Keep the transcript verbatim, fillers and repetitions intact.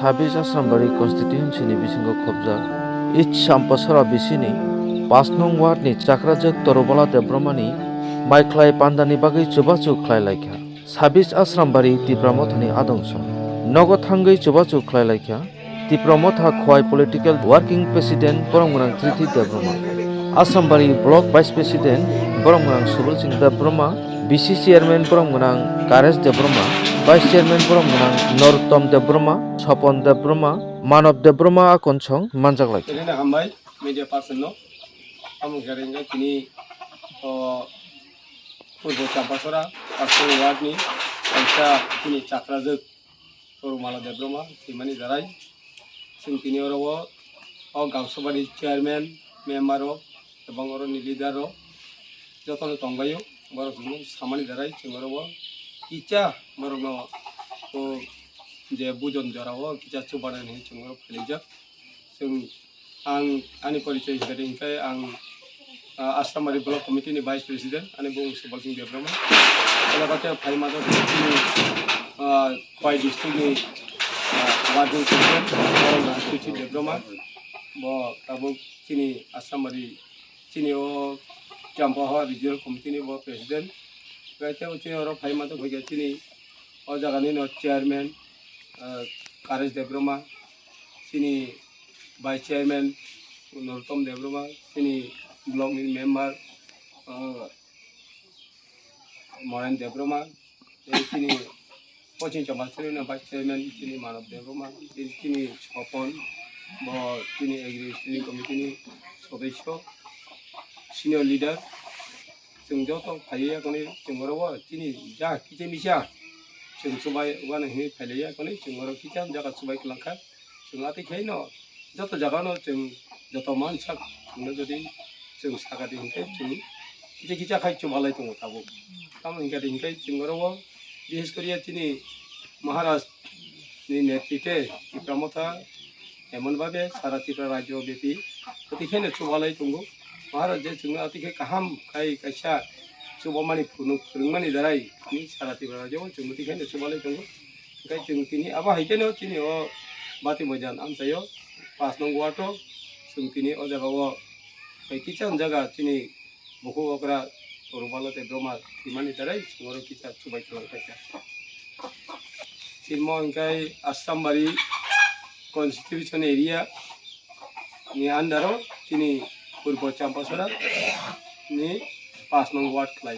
Sabis Asrambari constituency ni bisingo khobjak East Champasara B C ni pas nong ward ni chakrajak Torubala Debbarma ni maikhlai panda ni bagwi chubachu khlai laikha. Sabis Asrambari Tipra Mothani adongso nogo thangwi chubachu khlai laikha. Tipra Motha Khwai Political Working President borok gwnang Triti Debbarma, Asrambari Block Vice President borok gwnang Subal Singh Debbarma, B C Chairman borok gwnang Karesh Debbarma, Vice Chairman borok gwnang Norottom Debbarma, Sopon Debbarma, Manob Debbarma akonsong manjak lai. Tini hambai media person no, amo gari tini o Purbo Champasara, Pastor Ward ni kaisa tini chakrajak Torumala Debbarma, Simani Darai. Chwng tini oro o, o Gangsabari chairman, member rok, ebong oro ni leader rok, joto no tongbaio, borok chwng samani darai, chwng oro o kisa borok no o je bujon jora o kisa chubanani hinwi chwng oro phailaijak. Chwng, ang ani porichoi hinkhe, hinkhe ang, ah, Asrambari Block Committee ni Vice President, ani bung Subal Singh Debbarma. Abo khe phai mano chini, ah, Khwai district ni, ah, Working President, Tuchi Debbarma. Bo tabuk chini Asrambari, chini o Champasara Regional Committee ni bo President. Bai tei chini oro phai mano khe chini o jaga ni no Chairman, ah, Karesh Debbarma, chini Vice Chairman Norottom Debbarma, chini block ni member, ah, Moren Debbarma, tei chini Pochin Champasara ni Vice Chairman chini Manob Debbarma, tei chini Sopon, bo chini Agri Steering Committee ni sodosyo, senior leader. Chwng joto phaiwi yakhwni chwng oro o chini ja kisa misa chwng chubai uanw hinwi phailaiya yakhwni chwng oro kisa jaga chubai kwlangkha. Chwng atwi khaino joto jagano chwng joto mansak chwngno jodi chwng sakadi hinkhe chwng kisa kisa khai chubalai tongo tabuk. Tamo hinkhe hinkhe chwng oro o bises koriya chini Maharaj ni netrite Tipra Motha emon bhabe sara Tripura rajyo byapi kwtwi khaino chubalai tongo. Maharaj je chwngno atwi khe kaham khai kaisa chubamani phunuk phwrwngmani darai ni sara Tripura rajyo o chwng kwtwi khaino chubalai tongo. Hinkhe chwng tini abo hai kheno chini o Bati Moidan amchaio pas nong ward o chwng tini o jaga o hai kisa jaga chini bukhuk okra Torubala tei Brahma thwimani darai chwng oro kisa chubai kwlang khaikha. Chini mo hinkhe Assambari constitution area ni under o chini Purbo Champasara ni pas nong ward khlai.